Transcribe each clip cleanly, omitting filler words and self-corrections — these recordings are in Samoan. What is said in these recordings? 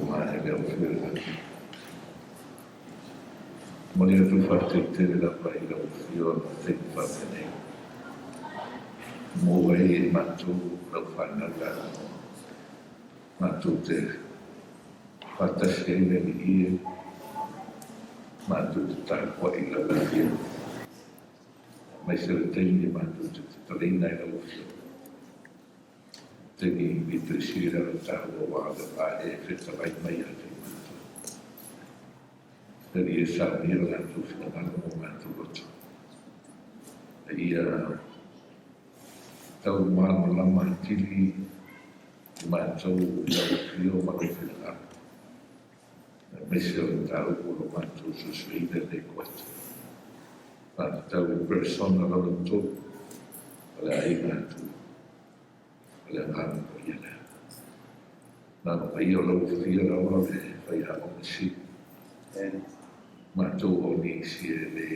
maea le afioga. Momoli atu le faafetai tele lava i lau Afioga i le taimi faapenei. Maua ai e matou lau fanau le avanoa matou te faatasi ai le Alii e, matou te tapuai i lau Afioga, aemaise o le taimi e matou te tatalaina ai lau Afioga. Taimi pito i sili lava le taua aua o le va e fetalai mai ia te matou. Le Alii e saunia lo latou finagalo ma o matou loto, a ia tau malamalama atili i matou i lau afio ma lou finagalo, aemaise o le mataupu o lo matou suesueina i lenei kuata. Faatatau i persona lona tolu o le aiga Atua. O le Agaga Paia lea. Agaga Paia o lau Afia lava o le faiaoga sili. Matou o nisi e le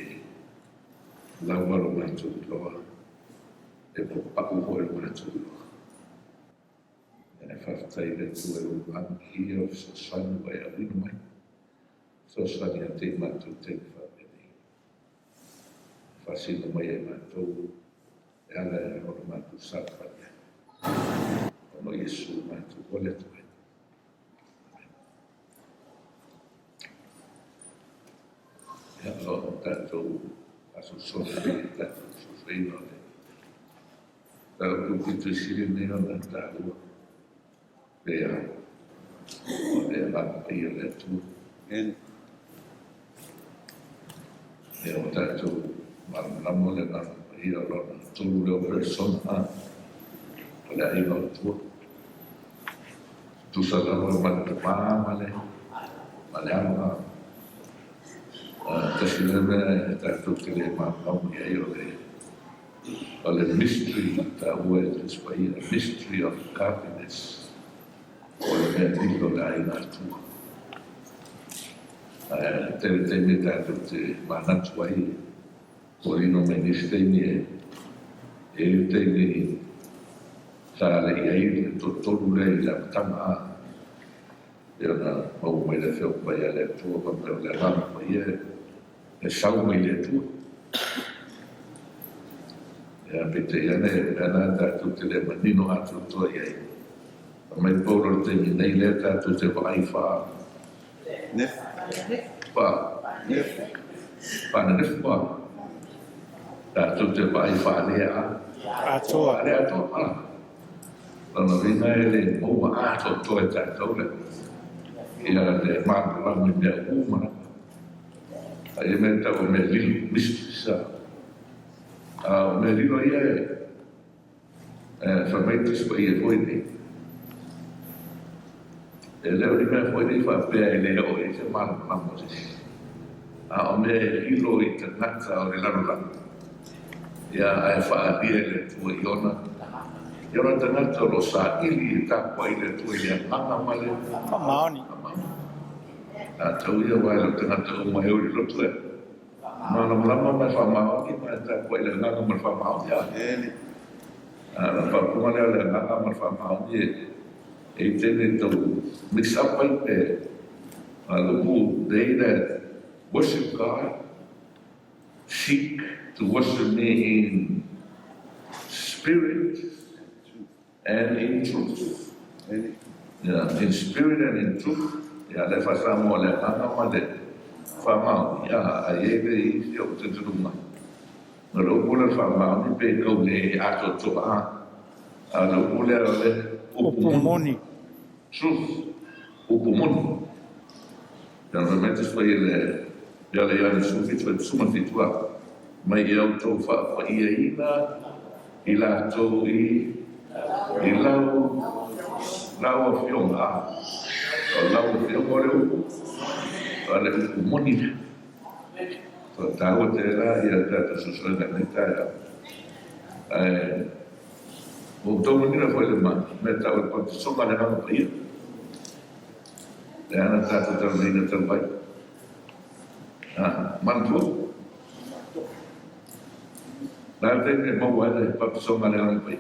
lava lo matou iloa, e papau foi lo matou iloa. Ae faafetai i le Atua i lou Agaga Paia o fesoasoani ua e auina mai. Fesoasoani ia te i matou taimi faapenei. Faasino mai e matou e ala i ona matou saofai ai. Ona o Iesu matou ole atu ai. Amen. Ia, o tatou faasoasoa nei, tatou sosoina o le mataupu pito i sili nei ona taua pe a o le Agaga Paia o le Atua. Amen. Ia o tatou malamalama o le Agaga Paia o lona tolu lea o persona o le aiga o le Atua. Tusa lava ma le Tama ma le Ama. Tasi lea mea e tatou te le malamalama i ai o le mystery taua e le Tusi Paia, mystery of godliness, o le mea lilo o le aiga Atua. Ae tele taimi e tatou te manatu ai, foliga mai nisi taimi e i ai le taimi sa le i ai le toatolu lea i le amataga a pei ona maua mai le Afioga Paia a le Atua fai mai o le Agaga Paia e sau mai le Atua. Ia, peitai ane, o mea na tatou te le manino atoatoa i ai. Fai mai Paulo i le taimi nei lea tatou te vaai fa Nef. Fa. Nef. Faananefo fa. Tatou te vaai faalea Atoa. Faalea atoa. Ah. Lona uiga e le maua atoatoa e tatou le ia le malamalama i mea uma lava. A ia mea tau o mea lilo, mysteries. A o mea lilo ia e fai mai Tusi Paia foi nei. E le o ni mea foi nei faapea e le oo i ai se malamalama o se isi. A o mea e lilo i tagata o le lalolagi, ia ae faaalia e le Atua i ona tagata o lo o saili e tapuai le Atua i le agaga ma le Faamaoni. Tatou ia aua e le o tagata uma e o i le loto e malamalama ma e faamaoni ma e tapuai i le agaga ma le faamaoni. A o le faaupuga lea o le agaga ma le faamaoni e i taimi e tau mix up ai pe a le upu, they that worship God seek to worship me in spirit and in truth. Yeah, in spirit and in truth. Ia, le faa-Samoa le agaga ma le faamaoni. Ia, a i ai le isi o talitonuga. O le upu lea o le faamaoni pe tau le atoatoa a. A o le upu lea o le upu moni. Truth, upu moni. Ia, fai mai Tusi Paia i le ia le Ioane 17 17 a. Mai ia outou faapaiaina i latou i lau afioga. A, o lau afioga o le upu, o le upu moni lea. O taua tele la ia tatou suesuega i lenei taeao. Ae ua outou manino foi i le mea tau o le pautisoga a le Agaga Paia. Lea na tatou talanoaina talu ai. Manatua. O le a le taimi e maua ai le pautisoga a le Agaga Paia?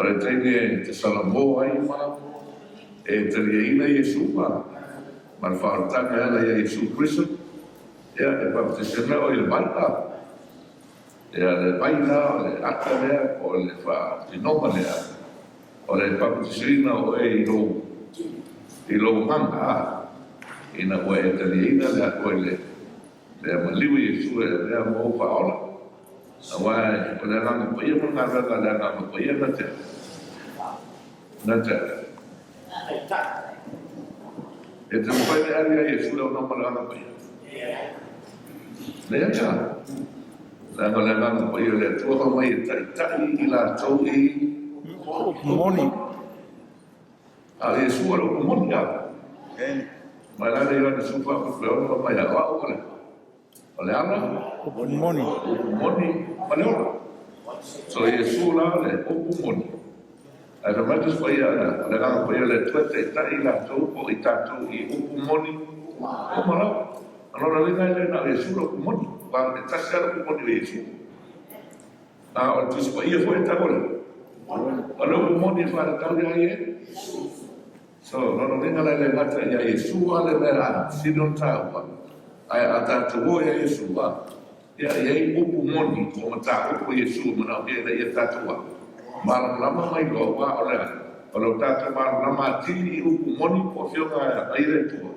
O le taimi e te salamo ai ma e taliaina Iesu ma ma le faaolataga e ala ia Iesu Keriso, ia, e baptisina oe i le vai la. Ia, le vai la, o le ata lea, po o le faatinoga lea, o le baptisina o oe i lou, i lou agaga, a, ina ua e taliaina le Atua i le, le maliu i Iesu e avea ma ou faaola. Aua o le Agaga Paia ma le galuega a le Agaga Paia na te, na te. E te mafai ona e alu ia Iesu le ona ma le Agaga Paia? Leai a. Leaga o le Agaga Paia o le Atua fai mai e taitai i latou i Upu moni. A o Iesu o le upu moni a. Ma le ala Ioane 14:6 fai mai, o au o le O le ala? Upu moni. Upu moni ma le ola. So Iesu la le upu moni. Ae fai mai le Tusi Paia, o le Agaga Paia o le Atua e taitai i latou po o i tatou i upu moni uma lava. O lona uiga e le na o Iesu le upu moni, aua e tasi lava le upu moni o Iesu. A o le Tusi Paia foi e tau o le o le upu moni e faatatau ia Iesu. So, lona uiga la e le gata ia Iesu a le mea a sili ona taua, ae a tatou o ia Iesu a, ia e i ai upu moni o mataupu a Iesu e manaomia ina ia tatou a malamalama ma iloa, aua o le a? O lo tatou malamalama atili i upu moni po o afioga a ai le Atua.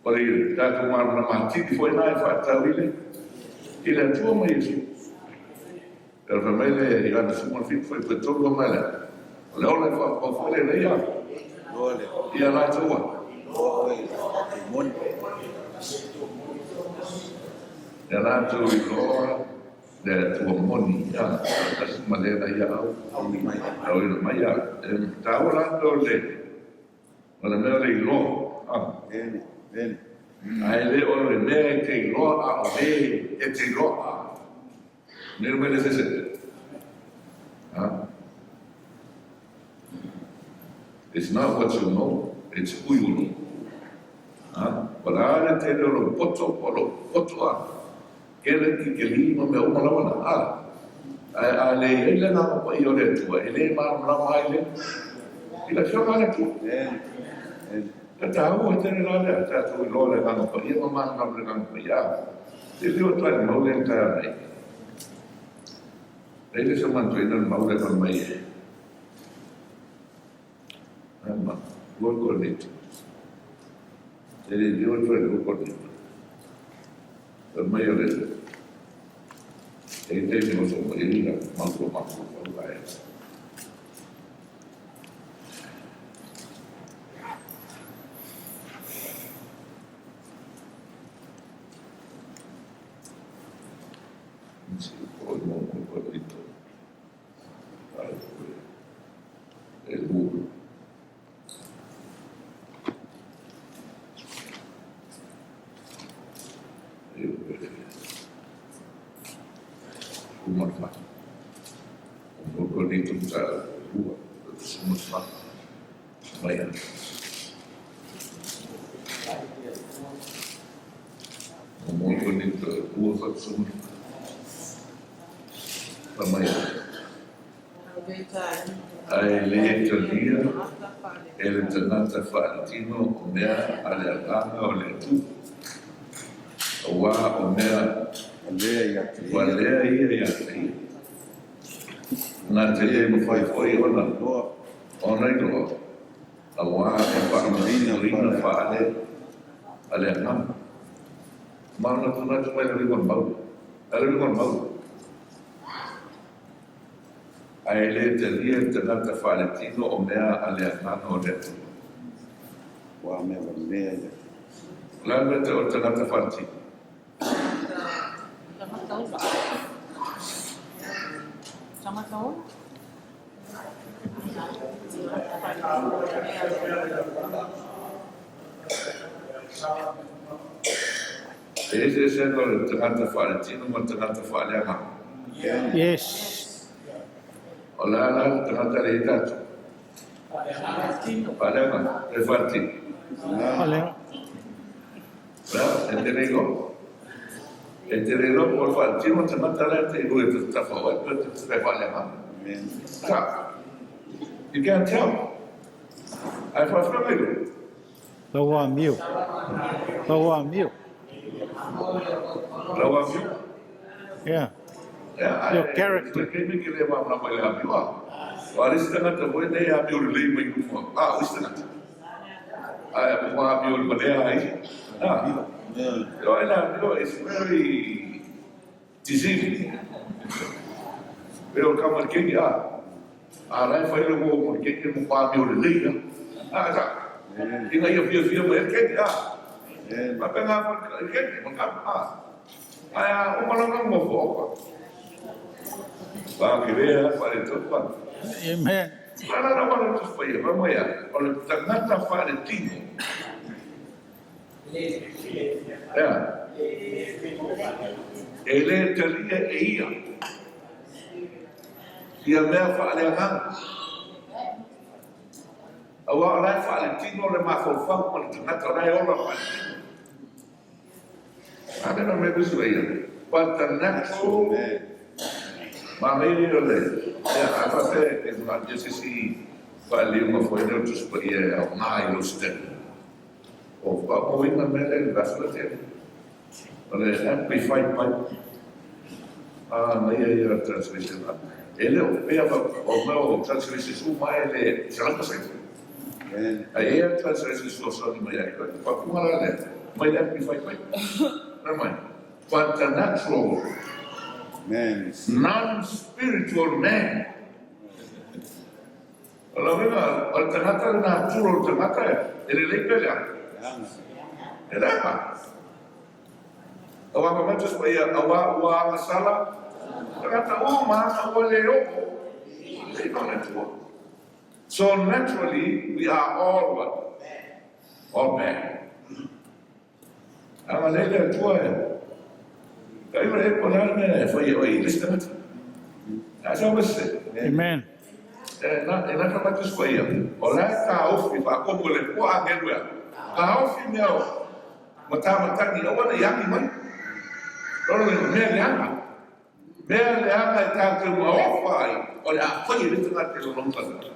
O le tatou malamalama atili foi lena e faatatau i le i le Atua ma Iesu. E fai mai le Ioane 17 foi pe tolu mai le o le ola e faaopao foi le leia ia latou a. Ia latou iloa le Atua moni ia tasi ma le na ia au auina mai ia. E taua latou le O le mea o le iloa, a. Ae le o le mea e te iloa a o le e te iloa a. Nele mai le sese. A. It's not what you know, it's who you know. A. O le a le tele o lou poto, o lou poto a. Kele ki ke lī ma mea uma lava na. A. Ae a le i ai le Agaga Paia o le Atua, e le malamalama ai le, i le Afioga a le Atua. E taua tele la lea, tatou iloa le Agaga Paia ma malamalama le Agaga Paia. A, liliu atu ai le mau lea i le taeao nei. E le se manatuaina le mau lea fai mai e. Ai ma, lua Korinito. E liliu atu ai lua Korinito. Fai mai o le e i taimi o so mai ai la mau o mafaufau ae. Nisi o mo mo Korinito. E lua. Ae le talia e le tagata faaletino o mea a le Agaga o le Atua, auā o mea valea ia ia te ia, na te le mafai foi ona ona iloa, auā e faamasinoina faale a le Agaga. Ma ona manatu mai le uiga o le mauli, a le uiga o le mauli. Ae le talia le tagata faaletino o mea a le Agaga o le Atua. Ua mea valea ia. O le a le mea te o le tagata faaletino? Tagata ola. Tagata ola. E eseese ana o le tagata faaletino ma le tagata faaleagaga. Yes. O le a la le tagata lea i tatou? Faaleagaga, pe faaletino? Faaleagaga. O le a? E te le iloa. E te le iloa po o le faaletino le tagata lea e te iloa e te tafa oe pe te faaleagaga. Sa. You can't tell. Ae faafefea ona iloa? Lau amio. Lau amio. Lau amio? Yeah. Yeah, Your character. Le taimi ke le malamalama i le amio a. O a le isi tagata foi nei e amio lelei mai luma. A, o isi tagata. Ae ua amio i le valea ai. A. O ai le amio is very deceiving. Pei o le kama i le keiki, a. A la e fai le uo mo le keiki mo pa amio lelei a. A, sa. Ina ia fiafia mai ai le keiki, a. Faapena foi le keiki ma le kama, a. Ae a uma lava nofo oka. Pa ke le a faaletonu a. Amen. La la la wala tu whai, fa mai a, o le tangata wharetino. Ea. E le talia e ia. Ia mea whaaleagaga. Aua o la e whaaletino le mafaufau ma le tangata, o la e ola whaaletino. I don't know, maybe it's ia. But the natural, ma mei o le, ia, a faapea e manaia se isi faaliuga foi lea o Tusi Paia e aoga i lou step. O faamauina mea lea i le aso le tele. O le Amplified Bible. Ah, na ia ia translation. E le o pea o mea o translations uma e le 100%. Ai ea translation fesoasoani mai ai koe. Faaupuga la lea, mai le Amplified Bible. Fai mai, But the natural, non-spiritual man. O le uiga, o le tagata le natura o le tagata e lelei pe leaga. E leaga. Aua ma mai Tusi Paia, aua ua agasala tagata uma aga ua le oo i lona Atua. So naturally we are all what? All bad. Agalelei le Atua e tailo e po le a le mea e fai e oe i le isi tagata. A sa ma se. Amen. E na e na ka matu sua ia. O la e taofi whaakomo le pua angelu ea. Taofi mea o matamatagi aua ne i agi mai. Lona uiga, mea leaga. Mea leaga e tatou maofa ai, o le a fai e le tagata i lona tagata.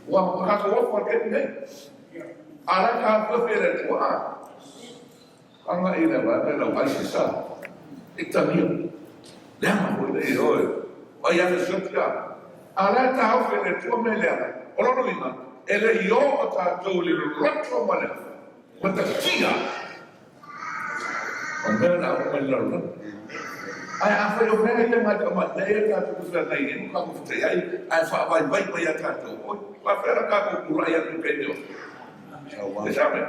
Ua tatou ofa i le taimi nei. A la e tatou e le Atua, a. Agai i le vaega i lau ISIS a. E talia. Leaga foi lea i oe. O ai ave sioti a. A la e taofi e le Atua mea leaga. O lona uiga, e le i oo tatou i le loloto ma le matatia. O mea na uma i lalolagi. Ae afai o mea ia ma te aumai mea ia tatou te feagai ai ma tatou fetai ai, ae faavaivai mai ia tatou, oi, faafefea la tatou tulai atu i taimi o E sao mea?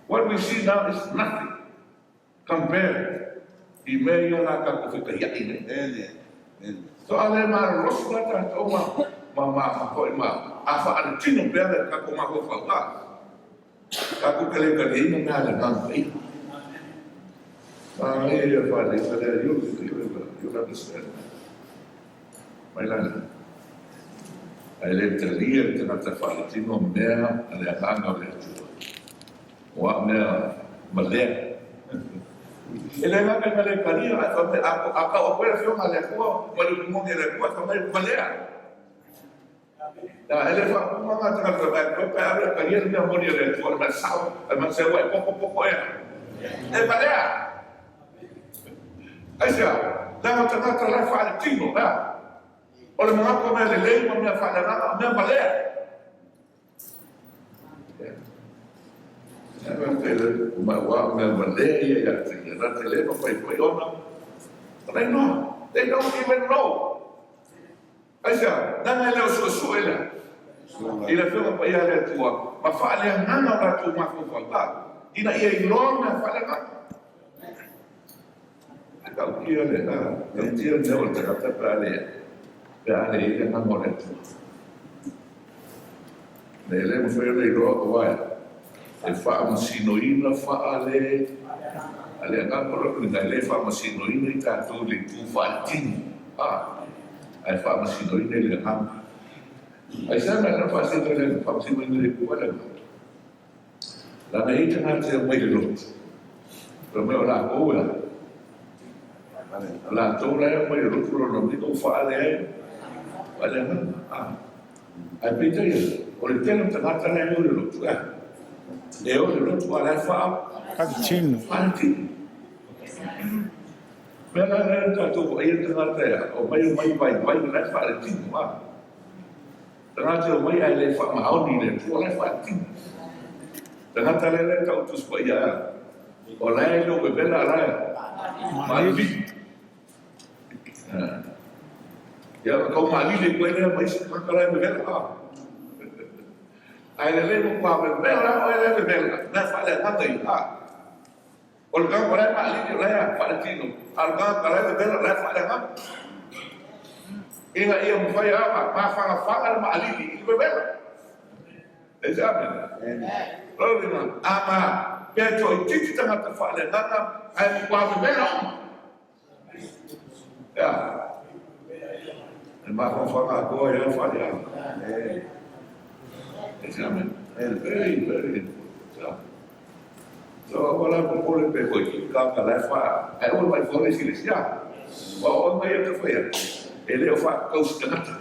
What we see now is nothing compared i mea ia la tatou fetaiai nei. So a le malolosi la tatou ma ma ma ma foi ma a faaletino pea le tatou mafaufau a. Tatou te le taliaina mea a le Agaga Paia. Manaia ia faaleleia lea, you, you, you understand. Mai la lea. Ae le talia le tagata faaletino mea a le Agaga o le Atua. O a mea malea. E le agaga i le talia, ae fai mai, a tau atu ai le Afioga a le Atua ma le upu moni a le Atua, fai mai, malea. Na, e le faauma ngā tagata mai koe pe alu e talia le mea moni a le Atua, le mea sao, le mea seua e pokopoko ea. E valea! Aisea? Leaga o tagata la e faaletino, ea. O le manatu o mea lelei ma mea faaleagaga, o mea valea. Ua mea valea ia ia te ia, na te le mawhai foi ona. But they know. They don't even know. Aisea? Leaga e le o suesue lea i le Afioga Paia a le Atua ma faaleagaga o latou mafaufau, a, ina ia iloa mea faaleagaga. E tautia le, a, tautia le mea o le tagata pe a le, pe a le i ai le agaga o le Atua. E le mafai ona iloa aua e faamasinoina faale a le agaga o lona uiga e le faamasinoina i tatou i le itu faaletino a ae faamasinoina i le agaga. Aisea mea na faamasinoina i le itu faale agaga? Leaga e i ai tagata e omai i le lotu fai mai o latou e a? O latou la e omai i le lotu lona uiga ua faale ai faale agaga. Ae peitai ane, o le tele o tagata la e o i le lotu, a. E o i le lotu a la e Faletino. Faletino. Mea la lea na tatou vaaia tagata e omai omai vaivai o la e faaletino, a. Tagata e omai ae le faamaoni i le Atua, o la e faaletino. Tagata lea la e tau Tusi Paia, a. O la e le o vevela a la e maalili. Ia, ona tau maalili koe lea ma isi tagata la e vevela, a. Ae lelei mo pa vevela oe la e vevela, na e faaleagaga ia, a. O le tagata la e maalili o la e faaletino, a o le tagata la e vevela o la e faaleagaga. Ina ia mafai ona mafanafana le maalili i le vevela. E se amene? Lona uiga, a ma pea toaitiiti tagata faaleagaga ae matua vevela uma. Ea, e mafaufauga atoa ai lava faaleaga. E se amene? Very, very important. So, aua la popole pe koe ki ka ka la e wha, ae aua mai wha le sile sia. Wa o ngai e te whaia, e leo wha kausi tangata.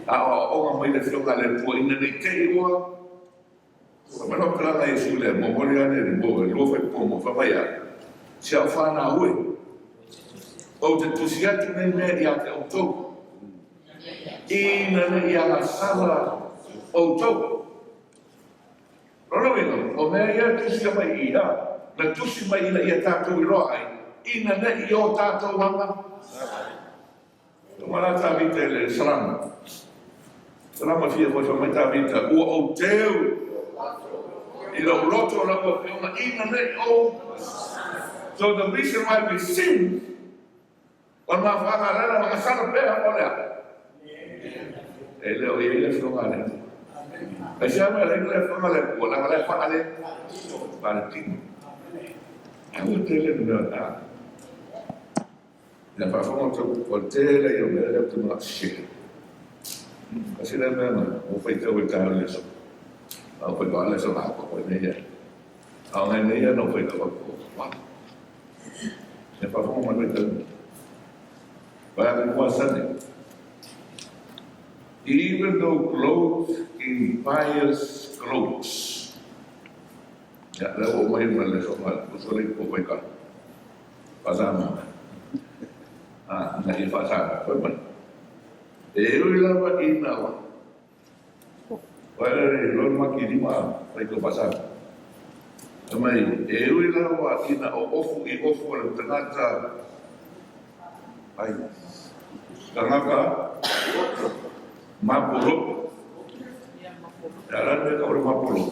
A o aoaoga mai le Afioga a le Atua ina nei te i ua, Ua mai loa kalana Iesu lea, momoli ane le mo e lua faipua mo fai mai a, Si au whanau e, ou te tusi atu nei mea ia te outou, ina nei agasala outou. Lona uiga, o mea ia e tusia mai i ia, na tusi mai ina ia tātou iloa ai, ina nei i ō tātou anga. Toma la Tāvita i le Salama. Salama fia foi fai mai Tāvita, ua ou teu i lou loto o lau afioga ina nei ou. So the reason why we sin, o le mafuaaga lea na agasala pea o le a? E le o i ai le afioga a le Atua. Aisea mea le le afioga a le Atua, leaga la e faale, faaletino. Aua tele le mea na. Ina faafofoga outou, o le tele ia o mea lea ou te manao sese. Kasi lea mea na ou faitau ai taeao i le aso. A ou faitau le aso atoa koe nei ia. A o ngai nei ia na ou faitau atu, wow. Ina faafofoga mai faitau. Vai a mua Sunday. Even though clothed in pious clothes. Ya, lea ua omai ma le aso ma uso le ipo faitau. Faa-Samoa. A, ina ia faa-Samoa. Fai mai. E ui lava ina wa. Wai le loa maki lima fai ko faa-Samoa. Fai mai, e ui lava ina o ofu i ofu o le tagata Ai. Tagata mapolo. Ia la le ka o le mapolo.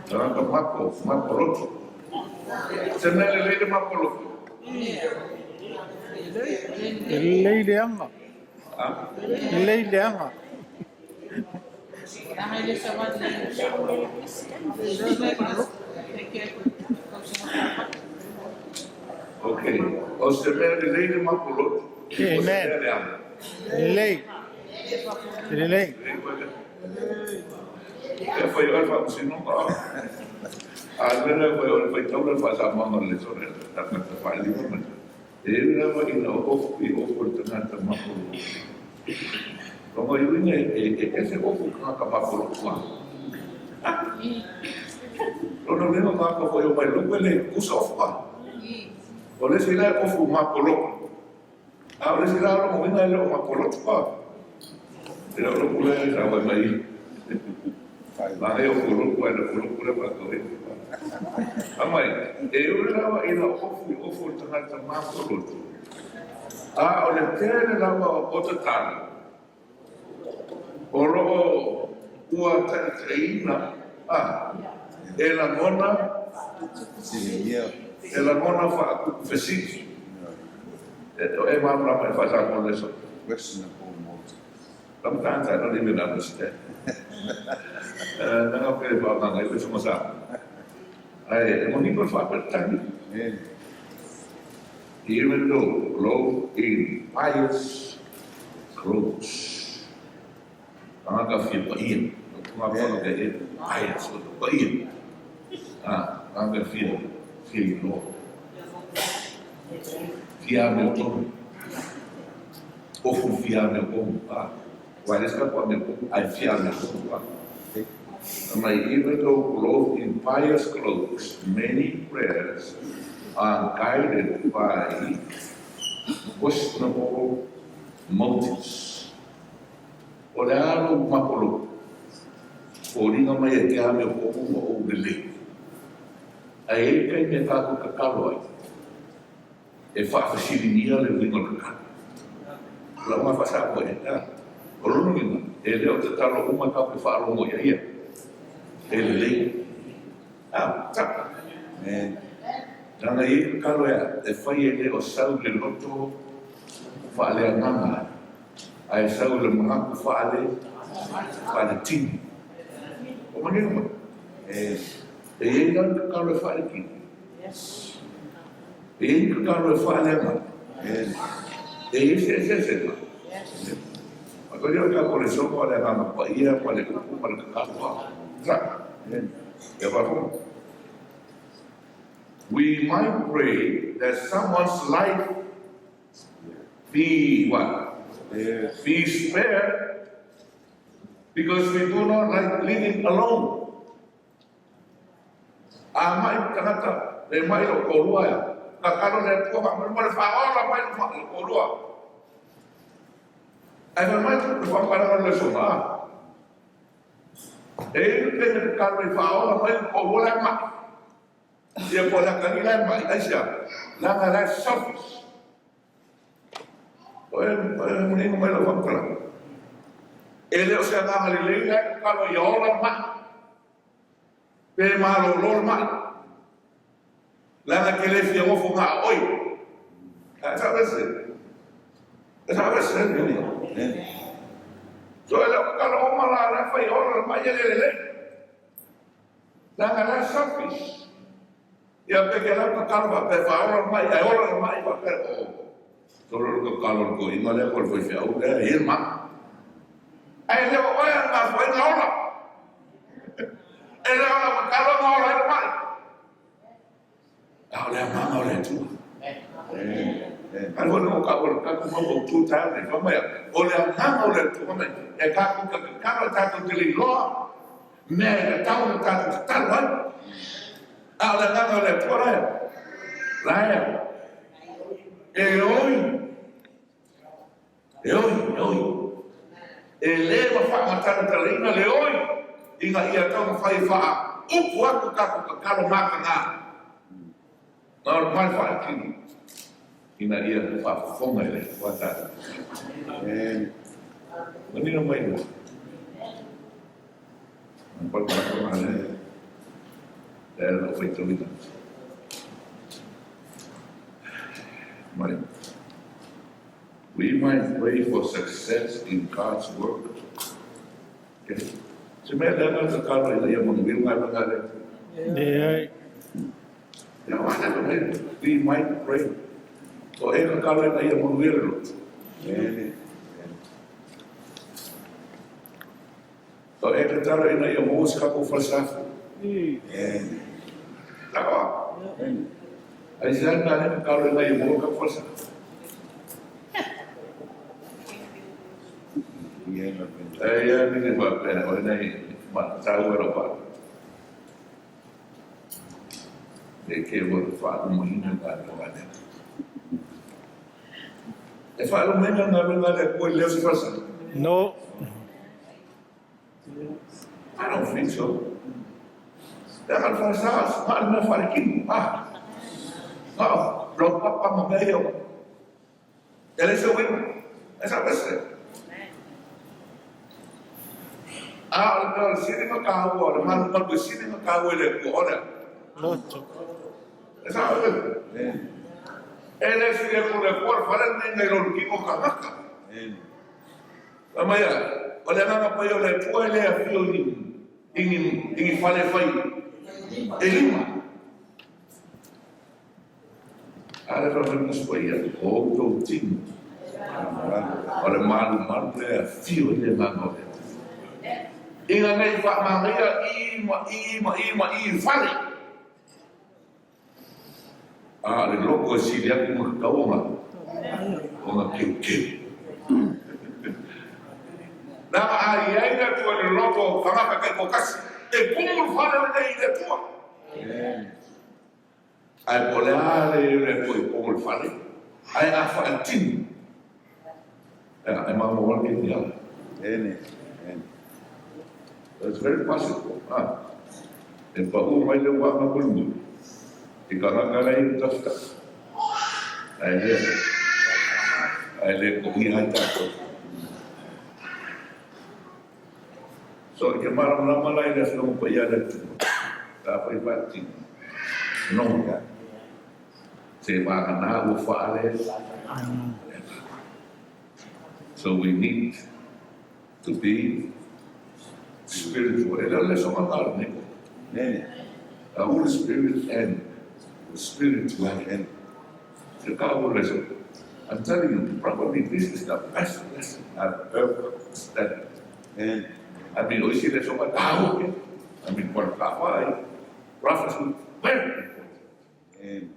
Tagata mako, mako loto. Se mea lelei le mako loto. E lelei leaga. Lelei leaga. Ok. O se mea lelei le mako loto. O se Amen. mea leaga. Lelei. Lelei. E fai oe le faamasinoga. A o le mea lea foi o le faitaula le faasamoaga o le lesona e tagata faalima ma E ui lava ina o ofu i ofu o le tagata mapoloko. Rongo i uiga e ese ofu i tagata mapoloko a. Lona uiga o tagata foi o mai loko e le kusa ofu a. O le isi la e ofu mapoloko. A o le isi la rongo uiga e le o mapoloko a. E le o loku lea e sa wai mai. Manaia o Koloku ae na Koloku lea matou e. Fai mai, e ui lava ina ofu i ofu o le tagata matoloto, a o le tele lava o tatalo o lo o ua taitaiina a e lagona e lagona faakuku fesili. E malamalama e faa-Samoa le aso. Sometimes I don't even understand. Nanga pele whaanganga i leso sa. Ai, e moni ko whaapetani. Even though clothed in pious clothes. Tangata fia paia. Ngā whana ke e pious o te paia. Ah. Tagata e fia, fia iloa. Fia amiotonu. Ofu fia amiotonu. Ah. Aua e leai se tatou amiotonu, ae fia amiotonu. Ah. Mai, even though clothed in pious cloaks, many prayers are guided by questionable motives. O le a lou mapoloku? Foliga mai e te amiotonu ma ou lelei. Ae i ai le taimi e tatou tatalo ai, e faafesiligia le uiga o le tatalo. O lau gafa sa koe, a. O lona uiga, e le o tatalo uma tatou te faalogo i ai ia. E lelei. A, ta. Leaga e i ai tatalo e fai e le o sau i le loto faaleagaga, ae sau i le manatu faale, faaletino. Ua manino mai? E i ai la le tatalo e faaletino. E i ai ni tatalo e faaleagaga? E i ai se eseesega? Mataulia o le tatou lesona o le Agaga Paia ma le upu ma le tatalo a. Sa. Ia faafofoga. We might pray that someone's life be what? Be spared because we do not like living alone. A mai le tagata, e mai lou toalua ea. Tatalo le Atua faamolemole faaola mai lou toalua. Ae fai mai le faamatalaga o le lesona, a. E i ai le taimi e tatalo ai faaola mai lou toalua la e mai. Ia po o le atalii la e mai, aisea? Leaga la e selfish. O e manino mai lau faamatalaga. E le o se agaga lelei la e tatalo ia ola le mai. Pe malolo le mai. Leaga e te le fia nofo na o oe. Ae faavese. E faavese. So e le o tatalo uma la la e fai ola le mai e le lelei. Leaga la e selfish. Ia pe ke lau tatalo faapea e faaola le mai ae ola le mai faapea o solo le tatalo a le toeaina lea po o le faifeau lea e i ai le mana. Ae le o oe a le mafuaiga ola. E le o lau tatalo na ola ai le mai. A o le agaga o le Atua. Alu alu o ka o le tatou mau autu taeao nei, fai mai a, o le agaga o le Atua mai, e tatou te tatalo, e tatou te le iloa mea e tatau ona tatou tatalo ai. A o le agaga o le Atua la ea, la ea, e oi, e oi, e oi. E le ma faamatalatalaina le oi ina ia taumafai e faaupu atu tatou tatalo mataga. Na o le mai faatino ina ia faafofoga i le Atua tatou tatalo. Manino mai le palapalapanga lea lea lau faitauina. Mai. We might pray for success in God's work. Okay. Se mea lea na tatalo ina ia manuia le galuega a le Atua. Leai. We might pray. O e tatalo ina ia manuia le loto. O e tatalo ina ia maua se tatou falesafo. Tau a. Aisea le mea lea tatalo ina ia maua le tatou falesafo? E ia ni faapea, o nei matatau e lau pā. E ke ua faalumaina le galuega lea. E faalumaina le galuega lea koe leo se falesa? No. I don't think so. Leaga le falesa, na o le mea faalekino. Ah. Na o laupapa ma mea ia. E leai se uiga. E faavese. A o le mea o le sili ona taua, o le malumalu e sili ona taua i le Atua, o le a? Loto. E faavese. E le sili atu o le Atua le fale lenei nai lo le tino o tagata. Fai mai a, o le Agaga Paia o le Atua e le afio i ni, i ni, i ni fale fai e lima. A le fai mai Tusi Paia, o outou tino, o le malumalu lea e afio ai le Agaga o le Atua. Ina ne i faamanaia i ma i ma i ma i i fale. A o le loko e sili atu ma tatau ona ona keukeu. Leaga a i ai le Atua i le loto o tagata taitoatasi, e tumu le fale lenei i le Atua. Ae po o le a le i o le Atua i totonu o le fale, ae a faatino, e maumau lava le keiki ala. It's very possible, ah, e pau mai le uaga mulimuli i tagata la e i le tafatafa, ae le, ae le koia ai tatou. So, i te malamalama la i le Afioga Paia a le Atua, pe afai e faatino, no, seivagana ua faale, So we need to be spiritual. E le o le lesoga lena o lenei poto. The Holy Spirit and spirituality. Se ka o lesoga. I'm telling you, probably this is the best lesson I've ever studied. I mean, o isi lesoga taua ke. I mean, kua ka whai, prophecy, very important.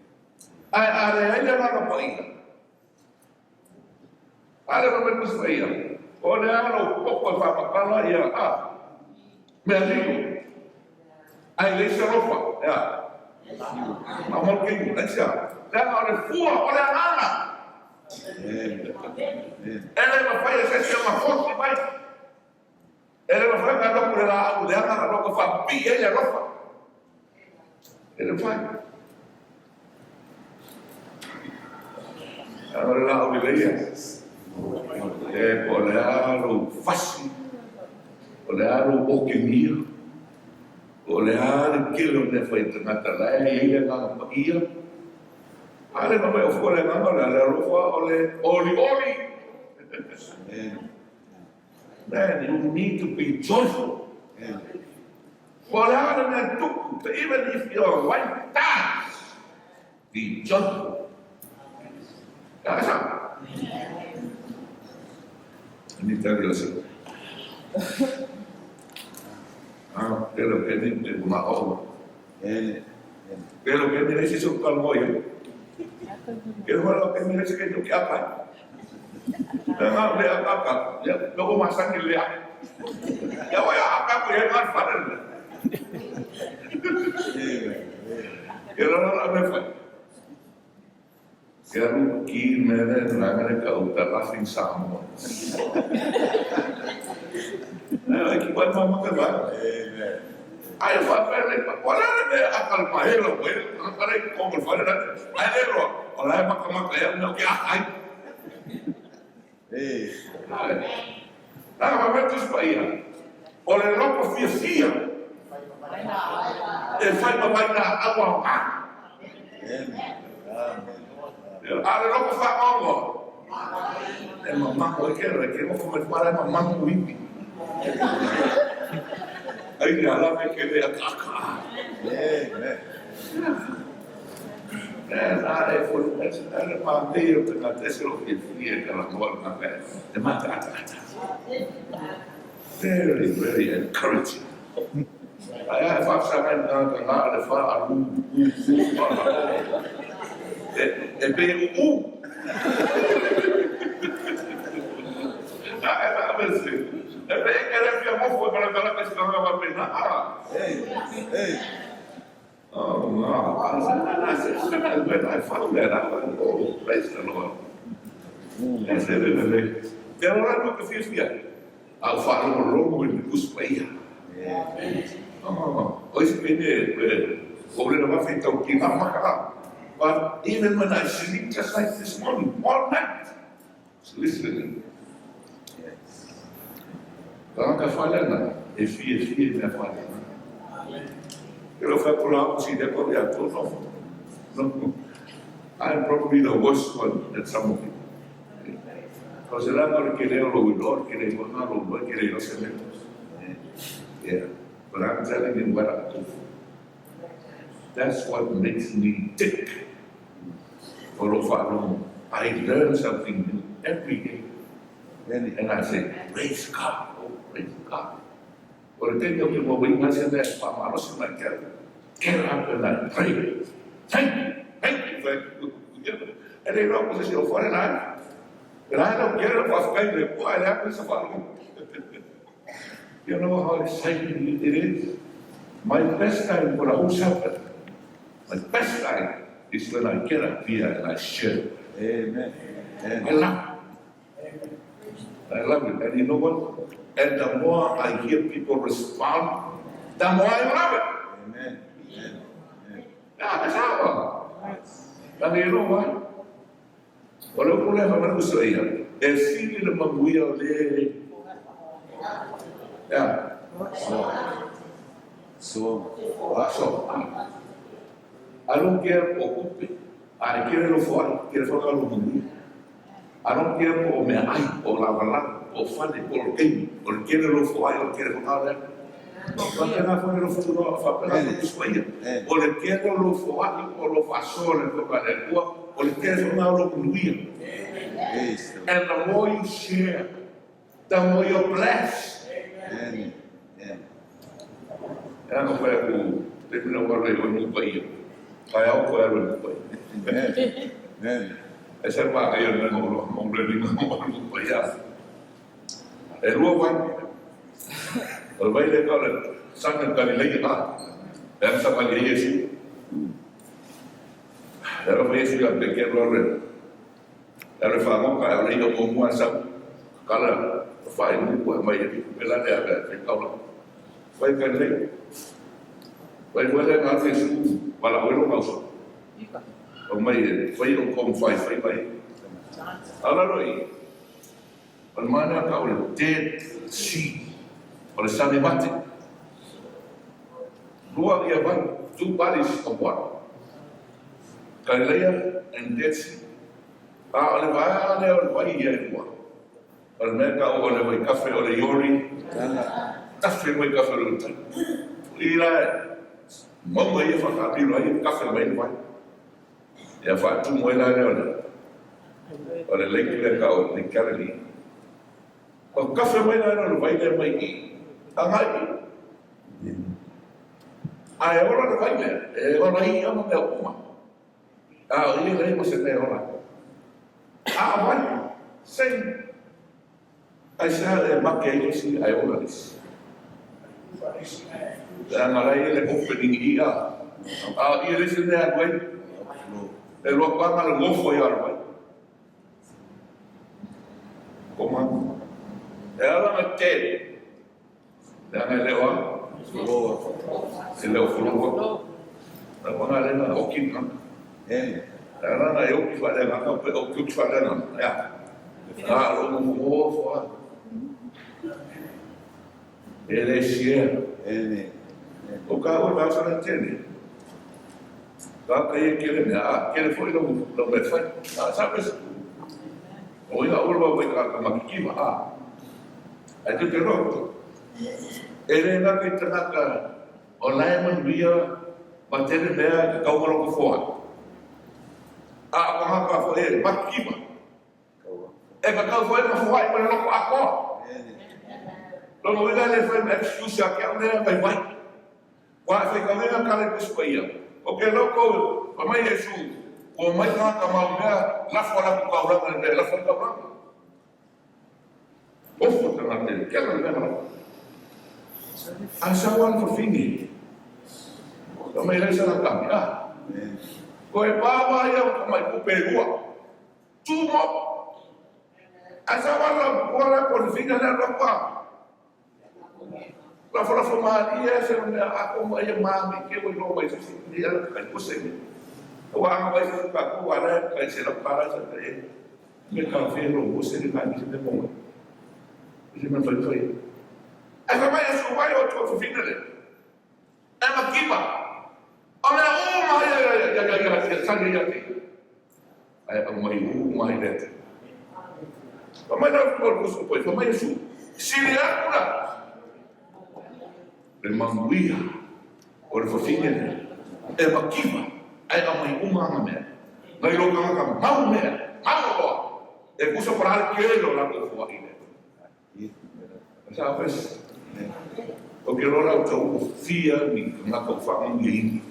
Ae a leai le Agaga Paia, A le fai mai Tusi Paia, O le a lou popo e faamatala ia a mea lilo, ae leai se alofa, e a? Maumau ke aisea? Leaga o le fua o le agaga. E le mafai e se isi ona fosi mai. E le mafai ona alu atu le laau leaga alu atu e faapipii ai le alofa. E le mafai. A o le laau lelei ia. E po o le a lou fasi, po o le a lou okegia, po o le a le tele o mea fai a tagata la e i ai le agaga paia. A le mea mai o fua le agaga o le alofa o le olioli. Man, you need to be joyful. Po o le a le mea tupu, even if your wife dies, be joyful. Ka sa? Let me tell you something. Ah, pero que ni te una o. Pero que ni se su kalmo yo. Pero wala que ni se que yo que apa. Nga le akaka, ya loko masani le a. Ya wa ya akaka ya nga fare le. Ya la la me fa. Ya ru ki mere nga le ka uta laughing Samoa. Na ki wa mama ka ba. Ai fa fa le pa. Wala le me akal pa helo we. Ka le ko mo fa le. Ai le ro. Wala maka maka ya no ki ai. Leaga fai mai Tusi Paia, o le loko fiafia e fai ma vailaau aoga. A o le loko faagaogoa, e mamago ai ke le ke nofo mai pala e mamago iwi. Ai le ala me ke le akaaka. Very, very encouraging. Ae a e faafesagai le tagata na le fa a lu u u fa a o. E, e pe u u. A e na mese. E pe e kere fia mofo e kala kala kasi kanga wa pe na a. Hey, hey. Oh, no. When I found that, I went, oh, praise the Lord. E se le lelei. Te ora atu te fiafia. A o faalogologo i le Tusi Paia. Oh, o isi pene e o le lava fi tau ki ngā maka. But even when I sleep just like this morning, all night, just listening. Tagata whale ana, e fiafia i mea whale ana. Ke lo whai kula au si te kore a tō no. No. I'm probably the worst one at some of you. Because le langa o le ke leo lo ilo, ke le hona lo ilo, ke le ilo se mea. Yeah. But I'm telling you what I do. That's what makes me tick. O lo whaalogo. I learn something new every day. And I say, praise God, oh, praise God. O le taimi o ke mua ua se mea e whaamalosi mai ke au. Get up and I pray. Thank you, thank you. E le iloa po o se isi o fale la e. E la e lau kele lau faafetai i le Atua ae leai lava se faalogo. You know how exciting it is? My best time for the whole Sabbath, my best time is when I get up here and I share. Amen. I love it. I love it. And you know what? And the more I hear people respond, the more I love it. Amen. Amen. Amen. Yeah, that's how. And you know what? O le upu lea fai mai le uso ia, e sili le manuia o le Ea. So. So. I don't care po o tupe, a e kele lou foai, kele foi lou manuia. I don't care po o meaai, po o lavalava, po o fale, po o le taimi, o le kele lou foai, o le kele foi lea. Faapena foi lou futunoa, faapena foi Tusi Paia. O le kele o lou foai, o lou faasoa i le Afioga a le Atua, o le kele foi lena o lou manuia. And the more you share, the more you're blessed. Amen. Amen. E ana koe aku te mina waru e oe paia. Kai au koe aru e paia. Amen. Amen. E sa ma ai o nanga o mo le linga mo aru paia. E lua vai. O le vai le ka le sanga ka le lei ka. E ana sa ka le Yesu. E ro Yesu ya pe ke ro le. E le fa mo ka le yo mo mo sa kala fa i mu ko mai e pe la le a pe ka la. Vai ka le. Vai foi le ngā te su wala o lo ngau. O mai e fai o kom fai fai mai. Ala roi. O le mana ka o le Dead Sea. O le sani mate. Lua ia vai, two bodies of water. Galilea and Dead Sea. A o le vaea lea o le vai ia e lua. O le mea ka o le vai kafe o le iori. Tafe mai kafe o le utai. I la maua ia whakapiro ai kafe mai le vai. Ia whaatumu ai la lea o le o le lake lea ka o Lake Galilee. O kafe mai la lea o le vai lea mai i agai. A e ora le vai lea, e ora i ama mea uma. A o ia lei mo se mea ora. A vai, same. Ai se e make ai isi, ai ora isi. Le anga lai le opening i a. A ia le se mea alu ai. E lua panga le ngofo i alu ai. Ko manu. E ala nga te. Le anga e leo a. E leo fuloa. Na panga le na oki nga. Le ala nga e oki wha le nga pe oki oki wha le nga. Ya. A lo mo ngofo a. E le sia. O ka o la sa tene. Ka ka ye kele me a kele foi lo lo me fai. A sa pes. O ia o lo vai ka ka makikiva a. Ai te te ro. E le na ke tanaka o lai manuia ma tele mea ka kaunga lo ko foa. A ka ha ka fo e makikiva. E ka kau foi ma foa i ma le loko akoa. Lono uiga le fai ma excuse a ke au lea vai vai. Kua e fai kauega ka le Tusi Paia. O ke loko fa mai Iesu, kua mai tagata mau mea, lafo a latou kaulanga le mea e lafo ai kaulanga. Ofo tagata e kela le mea ma lafo. A sau a le fafine, fa mai lai sana kami, ah, ko e pā wā ia o tamai kupe e rua, two more. A sau a la kua la ko le fina lea loko a. Lafolafo malie e se mea a ko mai e mami ke o ilo mai se ni ala kai ko se. Wa anga mai se ka ko ala kai se la para se te. Me ka fe lo mo se ka ni se me mo. Se me fai fai. E fa mai su vai o to fina le. E ma kipa. O mea o mai ya ya ya ya ya ya sa ya te. Ai au mai u mai le. Fa mai la ko ko su poi fa mai su. Sili aku la. Le manuia o le fafine lea e makiva ae aumai uma ana mea. Nai lou tagata mau mea, mau loa, e kusa po le a le kele o latou foai lea. Sa fes, o ke loa lau tau o fia ni tagata o faamanuiaina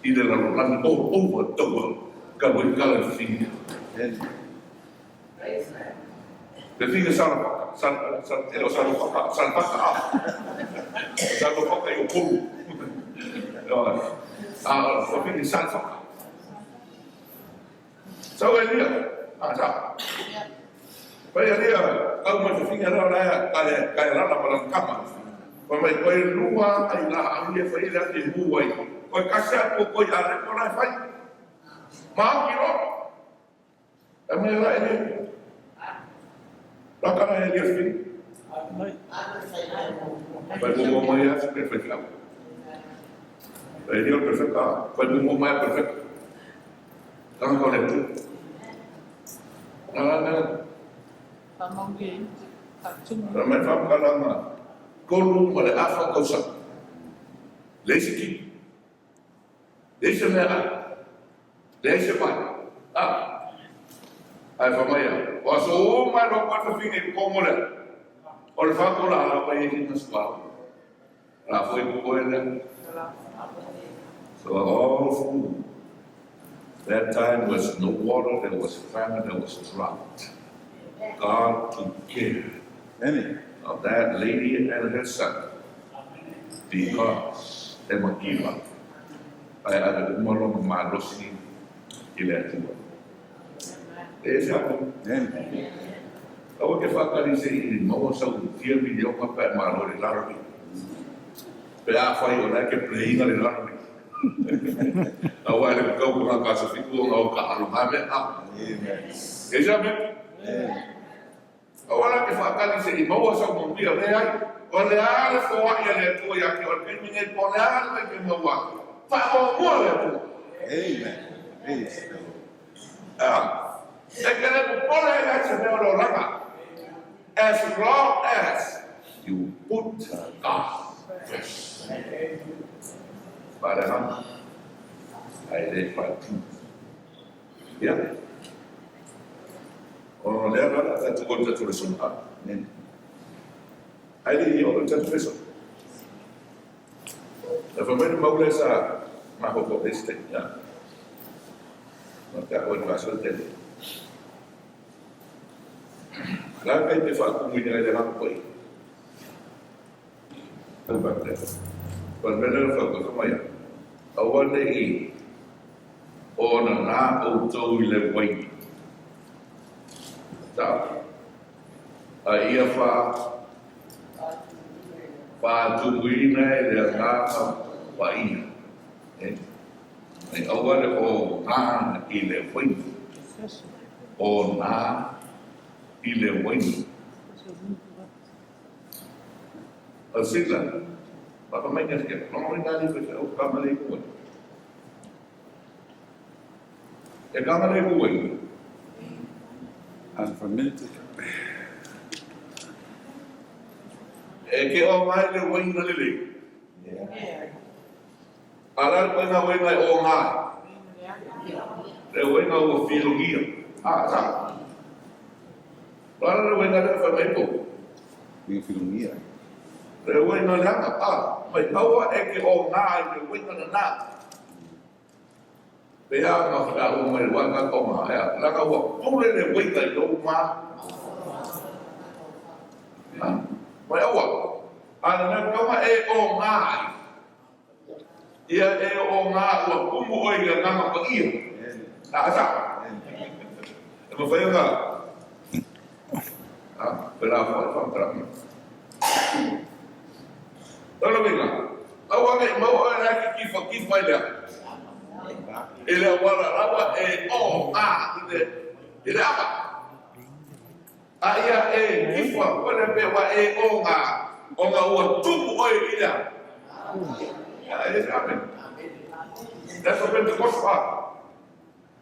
i le lalolagi all over the world. Ka voi kala le figa. Le figa sala sala sala e o sala faka sala faka a. Sala faka i o kolu. A o figa sala faka. Sau e lia. A sa. Pai a lia kau mai figa la la ka ka la la ma kama. Pa mai koe lua ai la au e fai le ati mu ai. Koe kasi atu koe a le ko la fai. Ma ki ro. E mai la e le. La kana e le fi. Fai mo mai a se fai flau. E le perfecta. Fai mo mai perfecta. Tanga ko le tu. Na na. Na mai whakalanga. Kolu ma le afa kausa. Le se ki. Le se mea ai. Le se mai. Ah. Ai fa mai a. O aso o mai lo kwa finga i kongo le. O le whako la ala pai e kina swa. La foi ko koe le. So all food. That time was no water, there was famine, there was drought. God took care Amen. of that lady and her son because they were giver. Ai a le umalo ma malosi i le atua. E se apo, Amen. aua ke whakari se i maua sau tia miliona pe malo le lottery. Pe a whai o lai ke playinga le lottery. Aua le kau ngā ka sa fiku o ngā o ka alo ngā mea a. Amen. E se ape, aua la ke whakari se i maua sau manuia le ai. O le a le foa ia le atua ia ke o le kaimi nei po le a le ke maua. Wha o mua le atua. Amen. Praise the Lord. Ah, e ke le popole e se mea o le oranga. As long as you put God first. Whareha. Ai le whatu. Ia. O lea la la tatu o tatu le sona. Amen. Ai le i o tatu le sona. Na whamai maule sa maho ko este. Ia. Ma te ako i paso te. La kai te whaakumu i le ranga koi. Tau whakate. Pa mena le whakata mai. Aua ne i o na nā o tau i le waini. Tā. A ia wha whātumuina e le ngāka wa ia. E, e aua le o ngā i le waini. O nā i le waini. A sila, waka mai ngā kia, longa mai nā li whai o kamale kua. E kamale kua. Unfermented. E ke o mai le waina le le. Yeah. A la le waina waina e o ngā. Le waina ua whilongia. Ah, sa. Wala le waina le whai mai po. Winga filongia. Le waina le anga. Ah, mai aua e ke o ngā i le waina na nā. Pe a ngā whaka o mai le waka ko ngā. Ea, laka ua pule le waina i lou mā. Ah, mai aua. A na mea kauma e o ngā. Ia e o ngā ua kumu oi le nganga pa ia. Amen. Ah, sa. Amen. E ma whai ngā. Ah, pe la whai whamtara. Tala winga. Aua ngai mau oe la ki kifa kifa i lea. I lea wala rawa e o a i le ama. A ia e kifa, wale pe wa e o ngā. O ngā ua tumu oi i lea. Yeah, it is happening. That's what Pentecost are.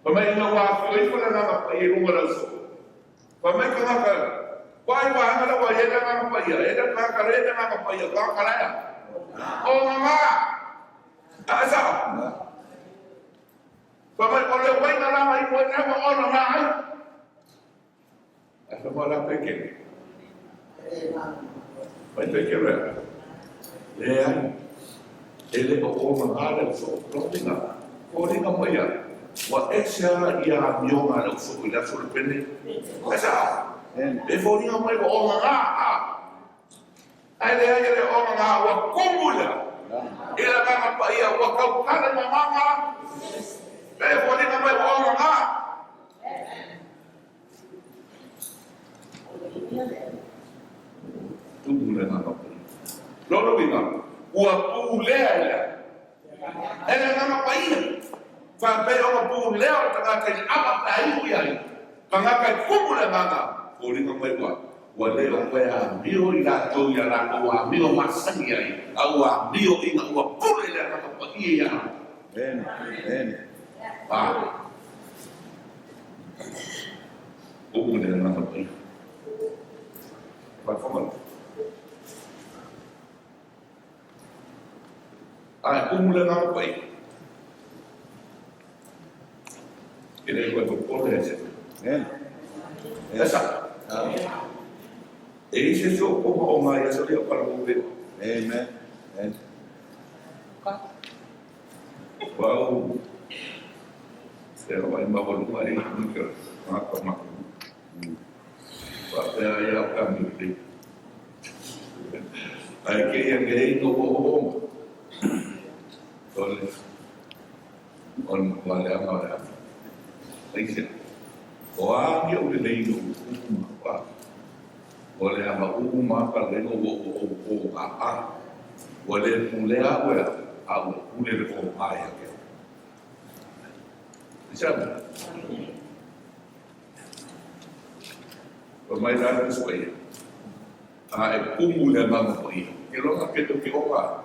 Pa mai ina wā whio i whana ngā pa i runga rau so. Pa mai ka ngā ka, wai wā hanga la wā e ngā ngā pa ia, e ngā ka re ngā ngā pa ia, ngā ka laia. O ngā ngā. A sa. Pa mai o le wai ngā rā i wai ngā ngā o ngā ai. A sa mā la peke. Mai peke rea. Le ai. E le o o ngā ngā reo so. Ronga. Kōringa mai ia. Ua ese lava ia amioga a le ausoo i le aso le penei. E sao? E foliga mai ua ogaga, a. Ae leai e le ogaga, ua kumu i le a? I le Agaga Paia, ua tautala i mamaga, e foliga mai ua ogaga. Tumu le Agaga Paia. Lona uiga, ua pulea i le a? E le Agaga Paia. Faapea ona pulea o le tagata i le ava pe a iu i ai tagata e tumu le agaga, foliga mai ua ua le o toe amio i latou i a latou amio masani ai, a ua amio ina ua pule le Agaga Paia ia latou. A tumu le Agaga Paia. Faafofoga. A e kumu le Agaga Paia, e le koe popole e se. E sa. E i se so ko o ngai aso ia pala mo pe. Amen. Amen. Wau. E rawa i mawaluga e i ka ngā ka maku. Faapea ai au ka miu Ae kēia nei no o'ooʻoga. O le o le matua leaga o le ata. Aisea? O a ni ou lelei no uma wa. O le aga uma ka le no o o o a a. Ua le pulea au e au, a ua pule le o a ia ke. Aisea? Fai mai la le Tusi Paia, A e kumu le Agaga Paia, ke loa ke to ke oka,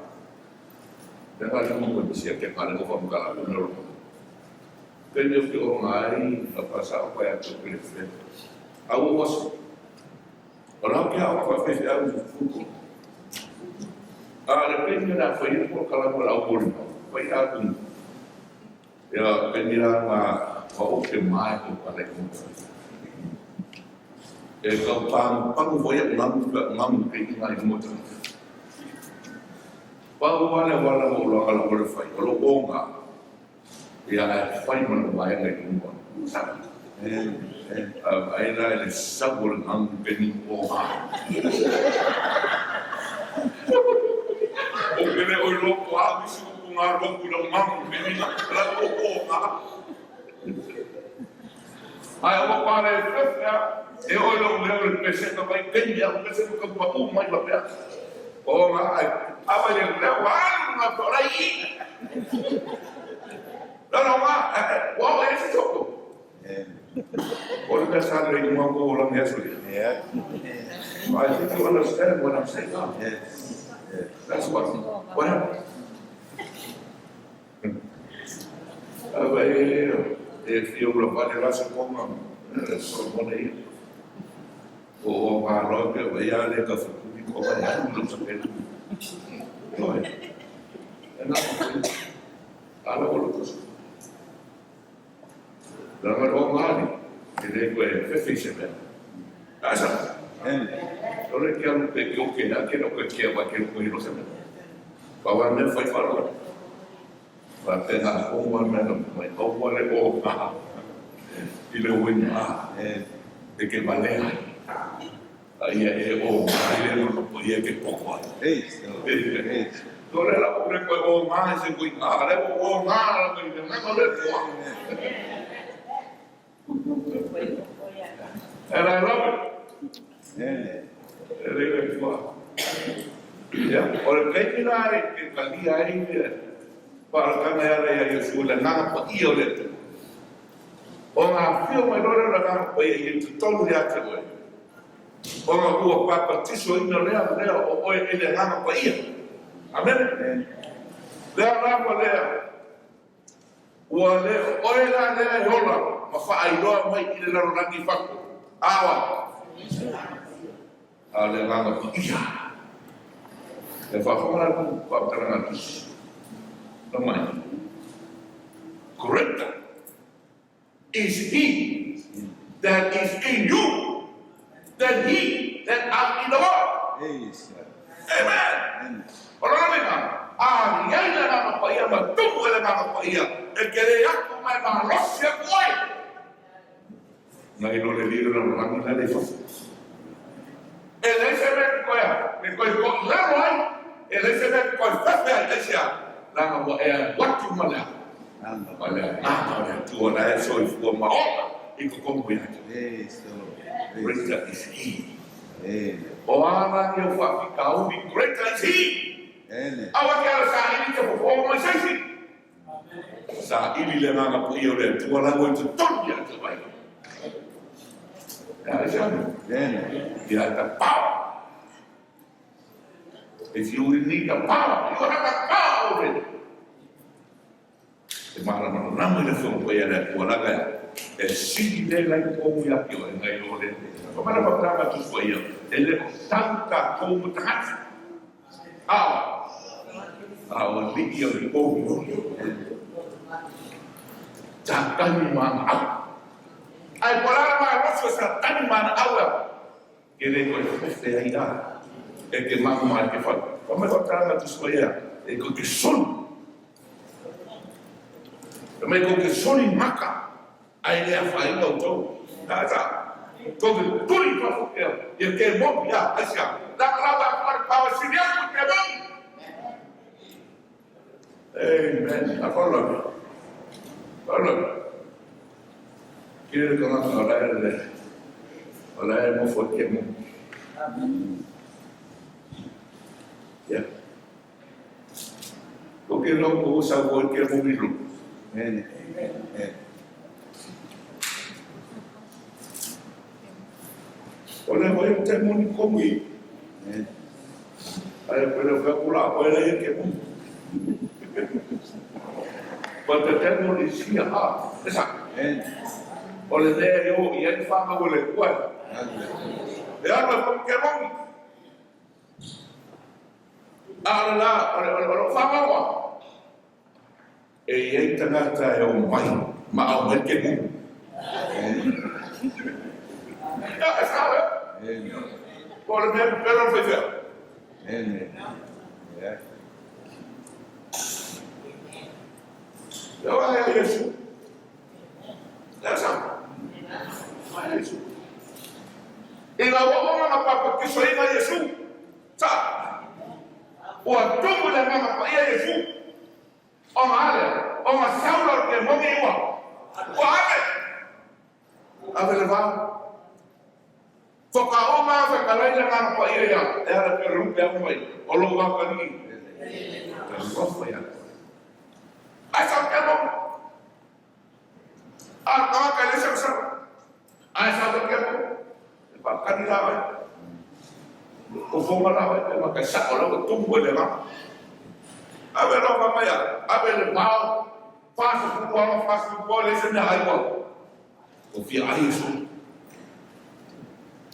le ga le mo ke ke ka le mo fa mka le ro. Pe ne ke o ngai a pa sa o pa ya to ke fe. A o was. O la ke a o pa fe a u fu. A le pe ne la fa i ko kala mo la o mo. Fa i a ku. Ia penira nga wa o ke mai ko ka le mo. E kau pangu pangu foi a ngamu ka ngamu ke i ngai mo ta. Pau wale wala mo lo ala mo le fai o lo onga. Ia e fai mo le mai ngai mo. Sa. Ai la le sa mo le ngamu ke ni o ha. O ke le o lo ko a mi su ku ngā ro ku lo ngamu ke ni la o o ha. Ae ua pale e fefea, e oi lou leo i le pesega mai taimi au pese ka pau mai ma pea. O nga ai, awa i le leo alu nga to lai i. No no nga, ua o e se soko. O le mea sa le ingoa ko o langi aso ia. Yeah. I think you understand what I'm saying now. Yes. Yes. That's what happened. Aua e e fia ula vale la se konga Solomona ia. O o ngā roa pe o ia le ka whakuri ko mai alu lo sa pelu. Toi. E nā ko ala o lo kosa. Langa o ngā ni, e le koe whewhi se mea. Asa. Amen. O le ke alu pe ke o ke a ke no ke ke wa ke ko hiro se mea. Pa wa mea whai wharo. Faapea aua mea na mai aua le oga i le uiga e ke valea a ia e oga i le makapo ia ke poko ai. No le la o le koe oga i se uiga, le o oga la koe i le ngaka le koa. And I love it. E le le koa. Ia, o le taimi la e ke kalia ai le whaarakanga e ala ia Iosua le agaga paia o le Atua. O ngā whio mai loa lea o le agaga paia i totonu ia te oe. O ngā ua papatisoina lea lea o oe e le agaga paia. Amene. Lea lava lea. Ua le o oe la lea e ola ma whaailoa mai i le lalolagi fako. Awa. A o le agaga paia. E whaafonga la ku whaataranga tusi. No mai. Greater is he that is in you than he that are in the world. Amen. O lona uiga, a i ai le Agaga Paia ma tumu e le Agaga Paia E ke le aku ma e malosi aku oe. Nai lo le lilo le lalolagi la le i fafo. E leai se mea e te toe a, e toe toilalo ai, e leai se mea e te toe fefe ai, aisea? Leaga ua e alu atu ma le a? Ma le Agaga o le Atua la e soifua ma ola i totonu ia te oe. Greater is He. O a la ia ou faafitauli, greater is He. Aua te ala saili te fofo mai se isi. Saili le Agaga Paia o le Atua la ua i totonu ia te oe. Ia the power. If you need the power, you have the power already. E malamalama i le Afioga Paia a le Atua laga e sili le lai tonu ia te oe nai lo le Fa mai le faapena a Tusi Paia, e le o tau tatou ma tagata. A a o alii o le pou. Satani ma ana au. Ai po o le a le malosi o Satani ma ana au e ke le toe fefe ai a e ke mahu mai ke whai. Fa mai faapena a Tusi Paia, e ko ke soni. Fa mai ko ke soni maka. Ai le afaina outou. Tata, tou te tuli i fafo ia, ia ke momi, ia, aisia, langa lava a fale pawa sili aku i ke momi. Amen. A follow me. Follow me. Kile le tangata o lae le, o lae mofo i ke momi. Yeah. Ko ke lo ko sa ko ke momi lo. Amen. Amen. O le hoi o te moni komu i. Amen. Ai ko le ka kula ko le ke mu. But the devil is here, ha. Esa. Amen. O le mea e o i ai whanga o le kua. E alu e ke momi. A o le la, o le, o le, o le whangawa. E i ai tagata e omai ma aumai ke mu. Ia, e sao e. Po o le mea pepelo le faifeau. Ia oa ia Iesu. Ia sao. Oa Iesu. Ina ua uma na papatisoina Iesu, sa, ua tumu le Agaga Paia Iesu. Ona a lea, ona sau lea o le kemoni ua, ua ave, ave le vao. Faatoa uma lava fetalai le Agaga Paia ia, e ala pea le lupe atu mai, o lou atalii. Talofa ia te oe. Ae sau le kemoni. A le tagata e le selesele. Ae sau le kemoni. E faatali la oe. O fonga la oe, pe mata e sao la ua tumu ai le agaga. Ave loa fai mai a, ave le vao, 40 ala, 40 e leai se mea ai ua. Ua fia ai Iesu.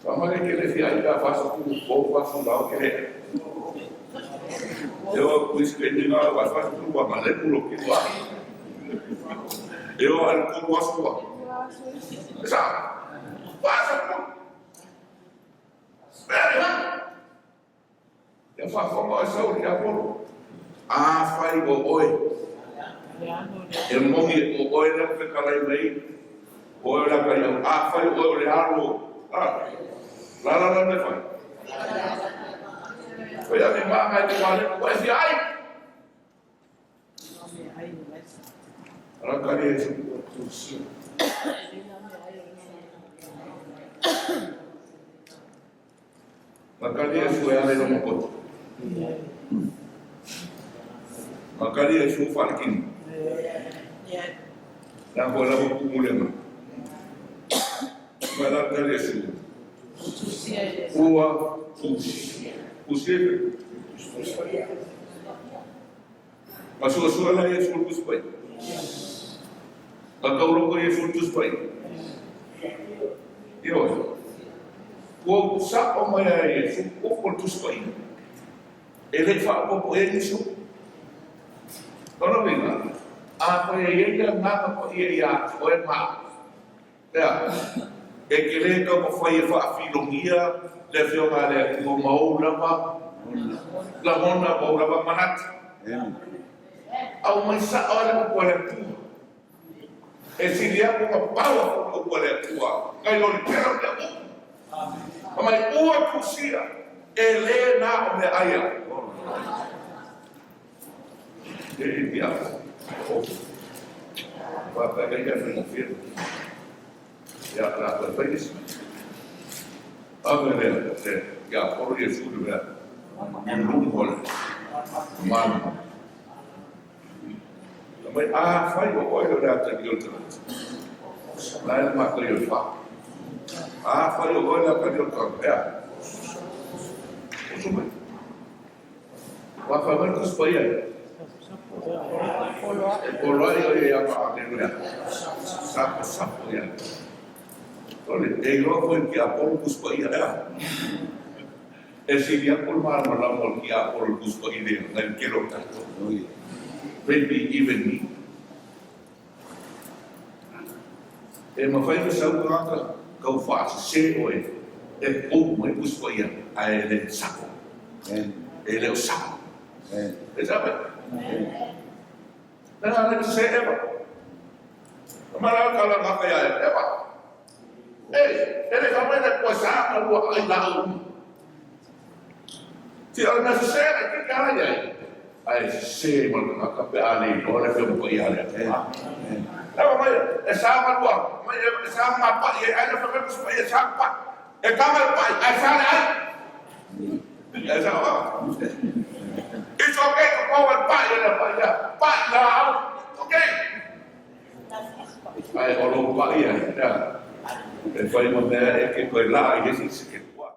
Fa mai ke le fia ai pe a 40 po, 40 lao ke le. E o ku isi ke ni ngā wa 40 wa ma le pulo ki wa. E o al kuru asu wa. E sa. 40. Very hard. Ia faafofoga oe sau le tiapolo. Afai o oe e moni o oe lea ua fetalai mai, o oe o le atalii au. Afai o oe o le alo, a, la la la mea fai. Koe ave maga i te wā lea, ua e fia ai. Ara kari e su. Makali e su e ale loma poto. Makali e su whalekini. Nā koe lava kumulenga. Mai la kari e su. Ua tusi. Tusi e pe. Masuasua la Iesu le Tusi Paia. Ma tauloko Iesu le Tusi Paia. Ioe. Ua upu sa'o mai a Iesu, upu o le Tusi Paia. E le i faaopoopo i ai nisi upu. Lona uiga, afai e i ai le Agaga Paia ia te oe ma au, ea, e te lē taumafai e faafilogia le Afioga a le Atua ma ou lava lagona ma ou lava manatu. Aumai sa'o ai le upu a le Atua. E sili atu ona powerful upu a le Atua nai lo le tele o mea uma. Fai mai, Ua tusia, e le na o meaai a. E i te apo. O. Faafetai ia faigofie. Ia, o le a toe fai le isi. Ave lea, le, ia Apolo Iesu le mea. I luma o le mana. Fai mai, Afai o oe o le atalii o le tagata, la e le mataia o le fa. Afai o oe le atalii o le tagata, e a? Usu mai. Ua fai mai le Tusi Paia, E poloai oe ia ma Aleluia. Saposapo ia. Ole, e iloa foi ki Apolo Tusi Paia, e a? E sili atu le malamalama o le ki Apolo i le Tusi Paia nai le tele o tatou. Maybe even me. E mafai ona sau tagata tau faasese oe e quote mai Tusi Paia ae le sao. E le o sao. E sao mai? Leaga le sese Eva. Ma la kala ngaka ia Eva. Ei, e le fai mai le Atua sa ma lua ai laau uma. Ti o le mea sese le kiki ala iai. Ae sese ma le tagata pe a le iloa le Afioga Paia a le Atua. Lava mai e sa ma lua, mai e sa ma pai e ai le fai mai Tusi Paia e sa pai. E kama le pai ae sa le ai. E sa ma. It's okay to go and pai e le pai ia. Pai laau. It's okay. Ae o lou pai ai, ea, e fai ma mea e ke koe laa i le isi ke kua.